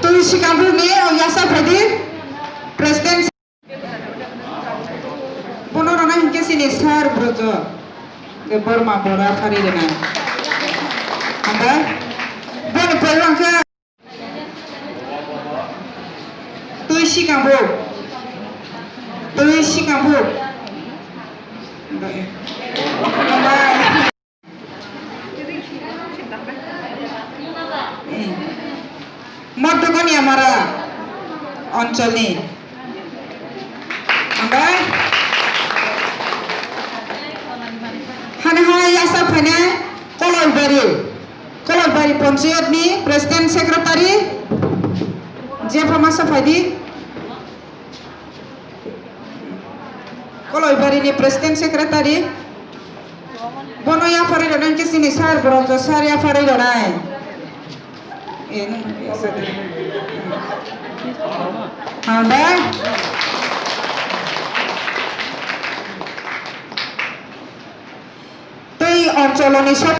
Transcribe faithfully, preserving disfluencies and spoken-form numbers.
Twi Sikambukni o yasa phaidi President. Bono rwna hinkhe chini sir Brojo Debbarma bora phari rwnai. Hambai. Boni pore hinkhe Twi Sikambuk. Twi Sikambuk. Hambai. Mordokon Yamara oncholni. Hambai. Hani hai yasa phainai Koloibari. Koloibari Panchayatni President Secretary. Jepha masa phaidi. Koloibarini President Secretary. Bono yapharwi rwnai hinkhe chini sir Brojo sir yapharwi rwnai. Eh, nung, eh, sir. Hambai. Tei oncholoni sir